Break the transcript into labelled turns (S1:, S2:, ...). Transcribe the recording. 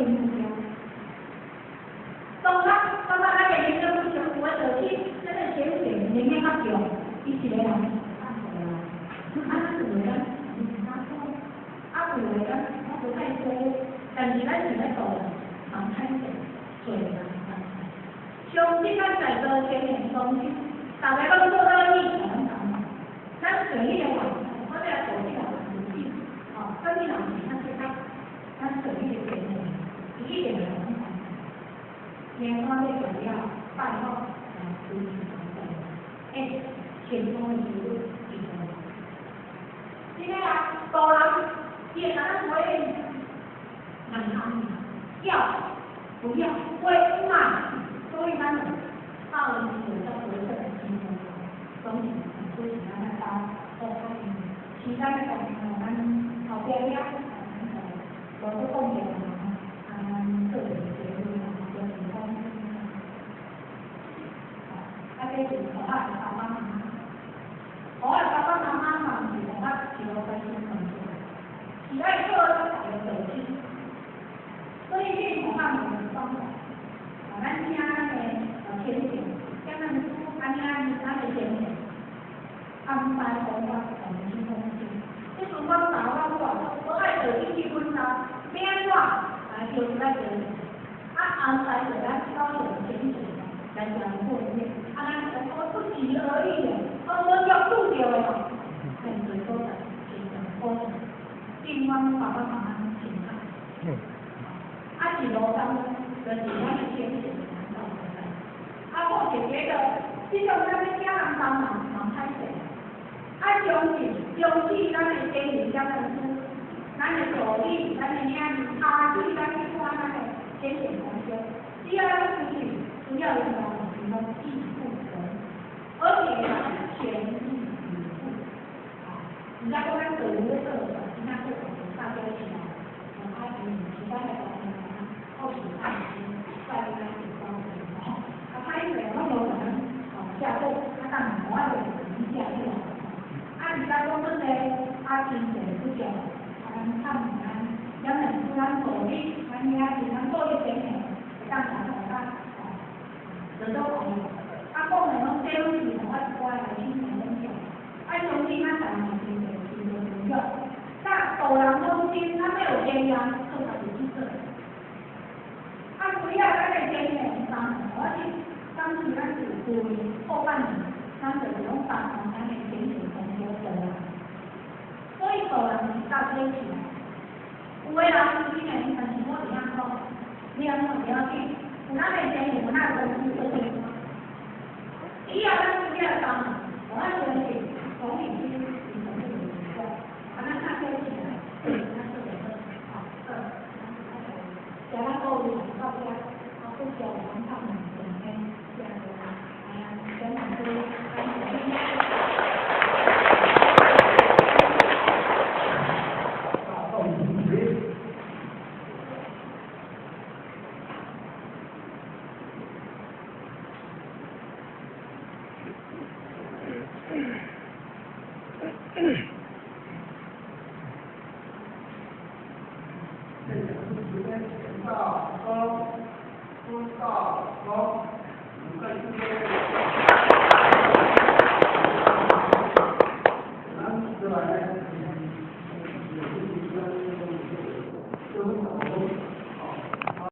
S1: 目標。當咱感覺咱的營養不足，有的就去咱的潛水營養較強，伊一個人啊，咱有的咱啊，有的咱我無太多，但是咱是咧做人歹勢，做人歹勢。相信咱在座前面相信，逐個攏做到你共咱講，咱做彼個話，我這個做這個自己，吼，啥物人是較適合，咱做彼個前面，伊一定會共咱講。年關要做了，拜託來支持咱們，欸，成功的幾率真高。這個啊，大人伊會共咱回應，難通要不要？會買，所以咱有到時有才得勝的成功，總是主是咱來包，好時間的關係，咱後壁了，咱就無閣講掉啦，啊，咱做一個結論啦，就是講，啊，這是學校的爸爸媽媽，學校爸爸媽媽嘛毋是互我一路關心關注，是愛靠咱大家做起，所以這學校嘛有方法，啊，咱請咱的天線，請咱安尼咱的天線安排方法共去講清。這陣阮爸阮母我愛做進去阮家，欲按怎，啊，就是愛做，啊，安排著咱高雄天線來講過面，啊，咱我不急而已的，我無約拄著的吼，很多所在，真正好，對阮爸爸媽媽真好。啊，一路上就是咱的天線來到現在。啊，我是覺得，這種咱欲請人幫忙嘛歹勢。啊，相信相信咱的先人咱的師，咱的助理，咱的領袖，阿姊，咱去看咱的先賢同學，只要咱出去，主要用的是講義負責，而且全力以赴。啊，毋知講咱做咧做，今仔做大家起來，啊，時間的關係，後續按時再咱有關吼。啊，歹勢我無可能吼下課，啊，當然我就下起來。啊，毋知講阮的啊經濟不足，啊，咱較毋咱，咱若是咱助理，咱遐是咱做一點的，會當達到較吼，得到幫助。啊，講的攏這攏是互我一寡來親戚攏講，啊，相信咱台灣經濟真濟不足，但大人攏真，咱欲有經驗，靠家己去做。啊，除了咱的經驗幫助，我是當時咱是舊年後半年，咱就是攏幫忙咱的經濟同學做啦。所以大人是搭伙起來，有的人是真的，但是我會曉講，你按怎不要緊，有咱的經驗，有咱的公司做伙。以後咱需要幫忙，我相信同理心是上重要，啊，咱搭伙起來，咱做會好，好，謝咱各位來到遮，啊，不叫咱他們整天這樣子啊，等等都
S2: 大公，孙大公，五個。